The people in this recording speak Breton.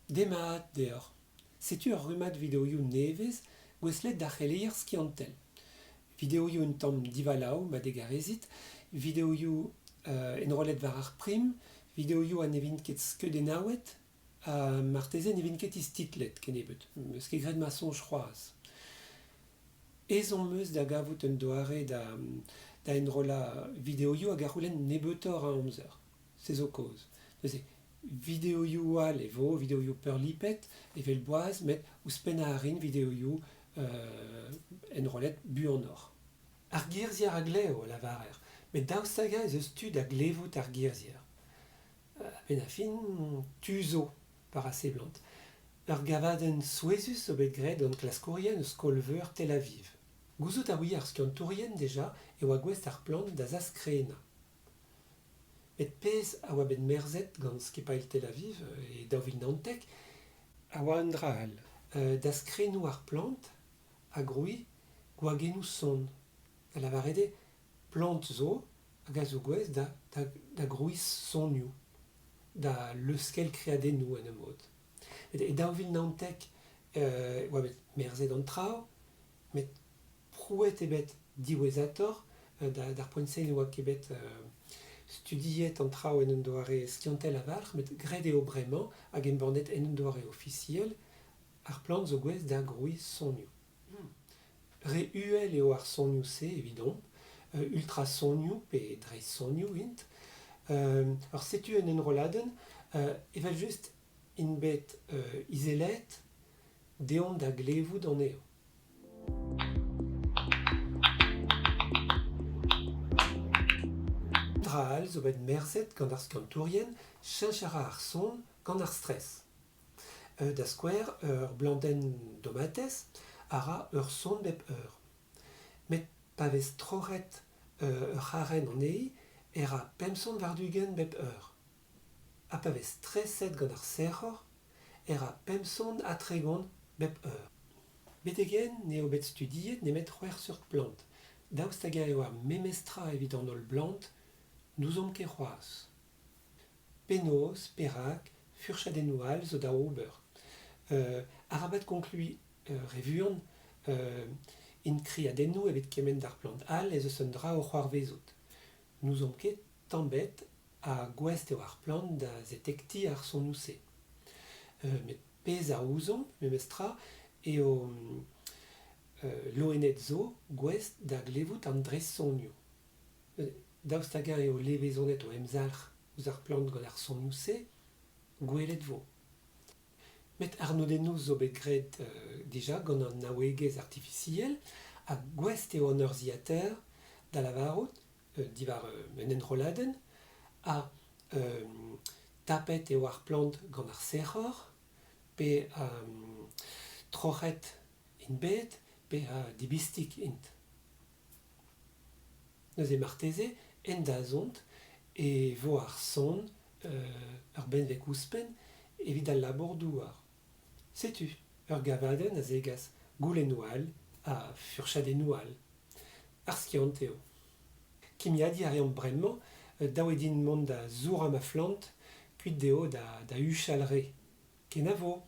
Demat deoc'h. Setu ur rummad videoioù nevez gouestlet d'ar c'heleier skiantel. Videoioù un tamm divalav ma degarezit, videoioù enrollet war ar prim, videoioù ha ne vint ket skeudennaouet ha marteze ne vint ket istitlet kennebeut. 'Meus ket graet ma soñj c'hoazh. Ezhomm 'm eus da gavout un doare da da enrollañ videoioù hag a c'houlenn nebeutoc'h a amzer. Se zo kaoz. Neuze, videoioù all e vo, videoioù peurlipet evel boaz, met ouzhpennañ a rin videoioù enrollet buanoc'h. Ar girzhier a glev, a lavarer, met daoust hag-eñ ez eus tu da glevout ar girzhier? A-benn ar fin, tu zo, war a seblant. Ur gavadenn souezhus zo bet graet gant klaskourien eus skol-veur Tel Aviv. Gouzout a ouie ar skiantourien dija e oa gouest ar plant da zaskrenañ. Met pezh a oa bet merzet gant skipailh Tel Aviv e 2019 a oa un dra all. Daskrenoù ar plant a grouiñ gwagennoù son, da lavaret eo plant zo hag a zo gouest da da grouiñ sonioù, da leuskel kriadennoù en ur mod. Met e 2019 e oa bet merzet an traoù, met Prouet eo bet diwezhatoc'h, d'ar poent-se ne oa ket bet studiet an traoù en un doare skiantel a-walc'h, met graet eo bremañ hag embannet en un doare ofisiel, ar plant zo gouest da grouiñ sonioù. Re uhel eo ar sonioù-se evidomp, ultrasonioù pe dreistsonioù int. Ur setu un enrolladenn, evel-just int bet izelaet, deomp da glevout anezho. Un dra all zo bet merzet gant ar skiantourien, cheñch a ra ar son gant ar stress. Da skouer, ur blantenn domatez a ra ur son bep eur. Met pa vez troc'het ur c'harrenn anezhi e ra pemp son warn-ugent bep eur. Ha pa vez streset gant ar sec'hor e ra pemp son ha 30 bep eur. Betek-henn n'eo bet studiet nemet c'hwec'h seurt plant. Daoust hag-eñ eo ar memes tra evit an holl blant? N'ouzomp ket c'hoazh. Penaos, perak, furchadennoù all zo da ober. Arabat konkluiñ re vuan int kriadennoù evit kemenn d'ar plant all ez eus un dra o c'hoarvezout. N'ouzomp ket tamm ebet ha gouest eo ar plant da zetektiñ ar sonoù-se. Met pezh a ouzomp memestra eo loened zo gouest da glevout an dreistsonioù. Daoust hag-eñ eo levezonet o emzalc'h ouzh ar plant gant ar sonoù-se? Gwelet 'vo. Met arnodennoù zo bet graet dija gant an naouegezh artifisiel ha gouest eo an urzhiataer da lavarout diwar un enrolladenn ha tapet eo ar plant gant ar sec'hor pe troc'het int bet pe dibistik int. Neuze marteze en dazont e vo ar son ur benveg ouzhpenn evit al labour-douar. Setu ur gavadenn a zegas goulennoù all ha furchadennoù all. Ar skiant eo. Kimiadiñ a reomp bremañ, dav eo din mont da zourañ ma flant kuit dezho da huchal re. Kenavo!